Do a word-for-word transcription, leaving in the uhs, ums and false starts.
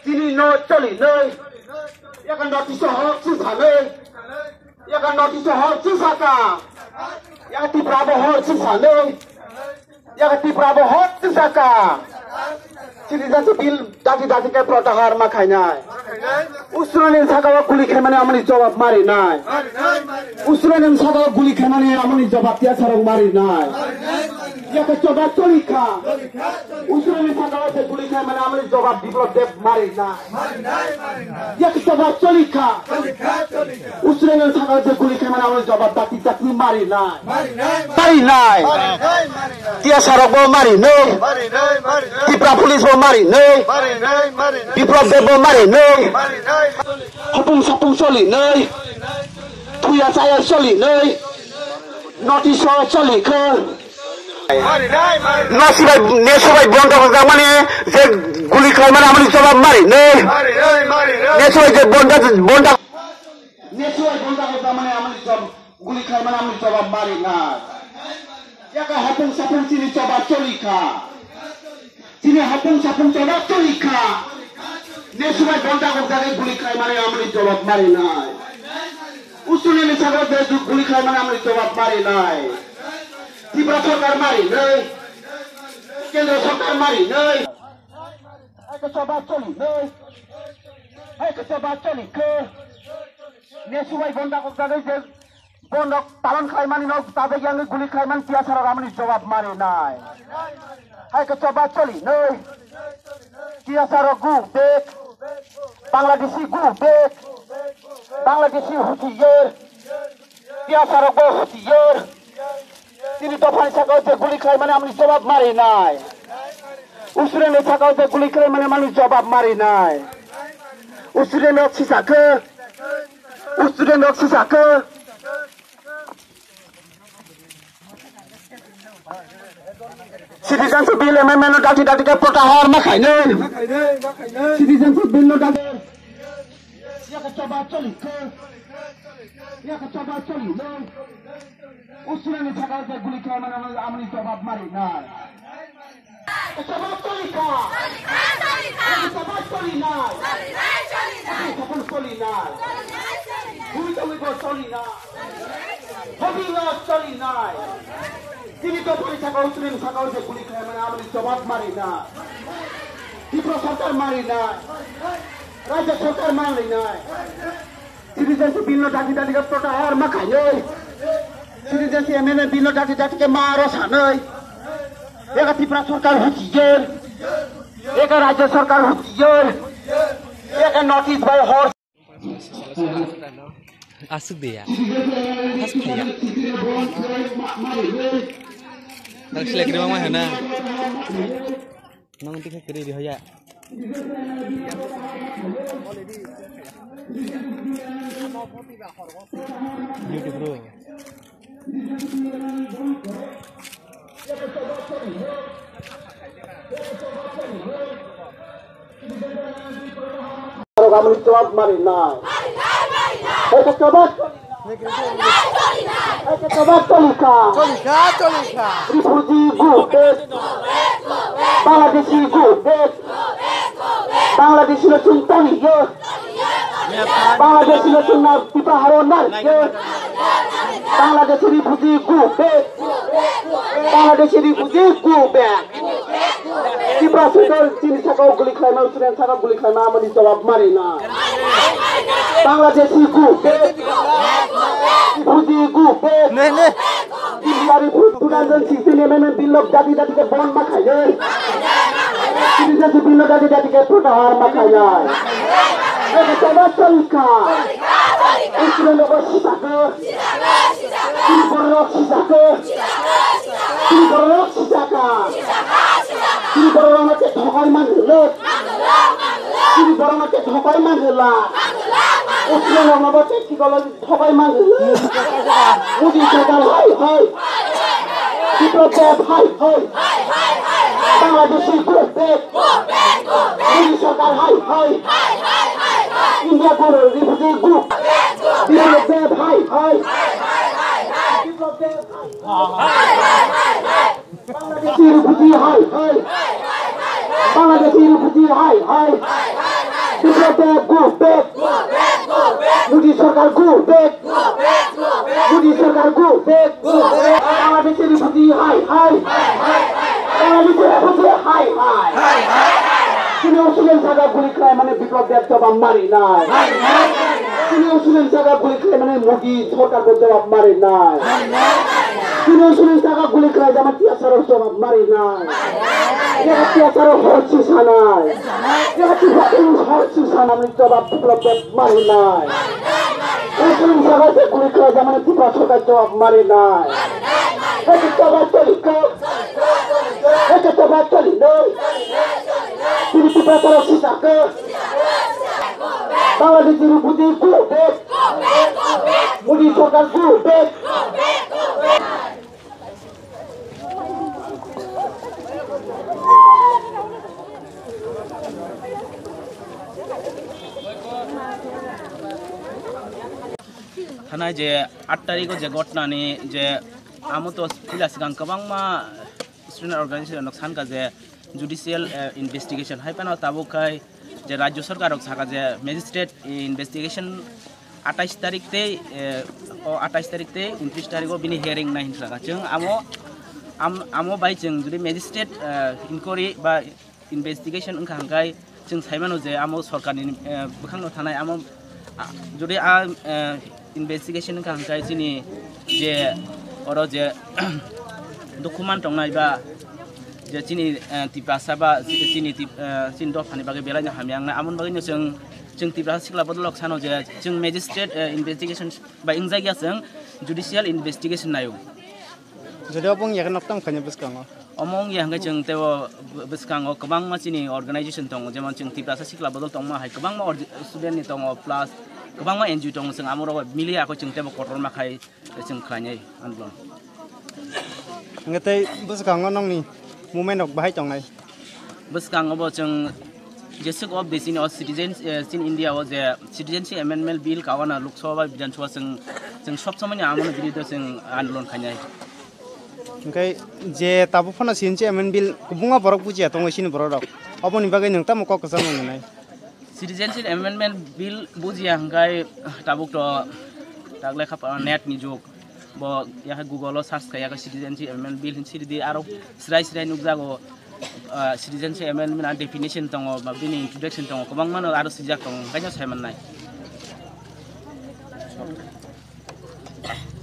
Chini no choli noi. Yaka notice hor chisa noi. Yaka notice hor chisa ka. Yaka Tipra bo hor chisa noi. Yaka Tipra bo hor chisa ka. Chini jati bil dati dati ke protahar ma khainai. Usrani saka o guli khaimani amoni jawab mari nai. Usrani saka o guli khaimani amoni jawab tiya sarong mari nai. Yaka choba choli kha. Usrani saka o je guli khaimani amoni jawab Biplop Deb mari nai. Yaka choba choli kha. Usrani saka o je guli khaimani amoni jawab dati dati mari nai. Mari nai. Tiya sarok bo mari nai. Tipra police bo mari nai. Biplop Deb bo mari nai. Hopung sapung choli nai. Thuya chaya choli nai. Notice o choli kha. Nasibai, nesubai bonda ko jamani je guli khaimani amoni jawab mari nai. Nesubai je bonda, bonda. Nesubai bonda ko jamani amoni jawab guli khaimani amoni jawab mari nai. Yaka hopung sapung chini choba choli kha. Chini hopung sapung choba choli kha. Nesubai bonda ko jage guli khaimani amoni jawab mari nai. Usrani saka o je guli khaimani amoni jawab mari nai. Tripura sorkar mari nai. Kendra sorkar mari nai. Hai ke choba choli nai. Hai ke choba choli khe. Nesubai bonda ko jage je Bondok talon khlaimani no tabek yang guli khlaiman tiya sarok amoni jawab mari nai. Hai ke choba choli noi. Tiya sarok go back. Bangladeshi go back. Bangladeshi hutiyar. Tiya sarok bo hutiyar. Tini dophani saka o je guli khlaimani amoni jawab mari nai. Usrani saka o je guli khlaimani amoni jawab mari nai. Usrani sisa khe. Student rok sisa khe. Citizenship bill amendment no dati dati khe protahar ma khainai. Citizenship bill no dati. Yaka choba choli khe. Yaka choba choli no. Student ni saka je guli khe amani amani jawab mari nai. Jawab choli kha. Jawab choli kha. Jawab choli nai. Jawab choli nai. Jawab choli nai. Jawab choli nai. Bui tongwi bo choli nai. Tini dophani saka o, tini saka o je guli khlaimani amoni jawab mari nai. Tripura sorkar mari nai. Rajya sorkar mari nai. Citizenship bill no dati dati khe protahar ma khainai. Citizenship amendment bill no dati dati khe ma aro sanai. Eka Tripura sorkar hutiyar. Eka Rajya sorkar hutiyar. Eka notice bai hor. Asuk de ya. Asuk de ya. Nang selek rima ma hana. Nang tikhe kiri di hoya. Beauty bro. Arok amoni jawab mari nai. Hai ke jawab. Hai ke jawab choli kha. Choli kha, choli kha. Refugee go back. Bangladeshi go back. Bangladeshi no chwng toni yo. Bangladeshi no chwng na tipa haro nar yo. Bangladeshi refugee go back. Bangladeshi refugee go back. Tripura sorkar chini saka o guli khlaima, student saka o guli khlaima, amoni jawab mari nai. Bangladeshi go back. Refugee go back. Ne, ne. India ni two thousand sixteen amendment bill no dati dati khe bon ma khainai. Citizenship bill no dati dati khe protahar ma khainai. Eka choba choli kha. Student rok sisa kha. Chini borok sisa kha. Chini borok sisa kha. Chini borok rok no khe thokai man hwlwk. Chini borok no khe thokai man hwlwk. Student rok no bo khe sikolo thokai man hwlwk. Modi sorkar hai hai. Biplop Deb hai hai. Bangladeshi go back. Modi sorkar hai hai. India go refugee go. Biplop Deb hai hai. Biplop Deb hai hai. Bangladeshi refugee hai hai. Bangladeshi refugee hai hai. Student saka guli khlai mani Biplab Deb jawab mari nai. Student saka guli khlai mani Modi sorkar bo jawab mari nai. Student saka guli khlai jama tiya sarok jawab mari nai. Tiya sarok horsi sanai. Tiya sarok horsi sanai jawab Biplab Deb mari nai. Student saka guli khlai jama tiya sarok jawab mari nai. Heke jawab toli ko. Heke jawab toli no. Tini Tiprasa rok sisaka. Bangladesh ni Modi go back. Modi sorkar go back. Thanai je aat tarikh o je ghotna ni je amo to pila swkang kwbangma student organization rok sanka je judicial, eh, investigation hai phano tabuk khai je rajyo sarkar rok saka je magistrate investigation atais tarik tei, eh, o atais tarik tei untris tarik o bini hearing nai hinwi saka. Chwng amo, am-, amo bai chwng jodi magistrate, eh, inquiry ba investigation wngkha hwnkhe chwng saimano je amo sorkarni, eh, bwkhakno thanai amo, ah, jodi a, eh, investigation wngkha hwnkhe chini je oro je document tongnai ba je chini, eh, Tiprasa ba chini Tip-, eh, chini dophani bagwi belaino hamya wngnai. Amoni bagwino chwng, chwng Tiprasa sikla bodolrok sano je chwng magistrate, eh, investigation bai wngjakya chwng judicial investigation naio. Jodi obo wngya khe nok tamo khaina bwskango? Omo wngya hwnkhe chwng teibo bw-, bwskango kwbangma chini organization tongo, jemon chwng Tiprasa sikla bodol tongma hai kwbangma org-, student ni tongo, plus kwbangma N G O tongo, chwng amorok bai mili ako chwng teibo kotorma khai chwng khlainai andolon. Hwnkhe tei bwskango nokni movement rok bahai tongnai? Bwskango bo chwng jeswk o bisini o citizen, eh, chini India o je Citizenship Amendment Bill kawana Lok Sabha bai Bidhan Sabha chwng, chwng sob somoi ni amoni biruddhe chwng andolon khainai. Hwnkhe je tabuk phano Citizenship Amendment Bill kwbangma borok bujiya tongo chini borok rok, oboni bagwi nwng tamo kok kwchangma nwngnai? Citizenship Amendment Bill bujiya hwnkhe tabuk to tak lekha pa-, net ni jug. Bo yakhe Google o search kha, yakhe Citizenship Amendment Bill hin siri di, aro srai srai nukjago, ah, Citizenship Amendment a definition tongo, ba bini introduction tongo, kwbangma no aro swijak tongo, hwnkhe no sai mannai.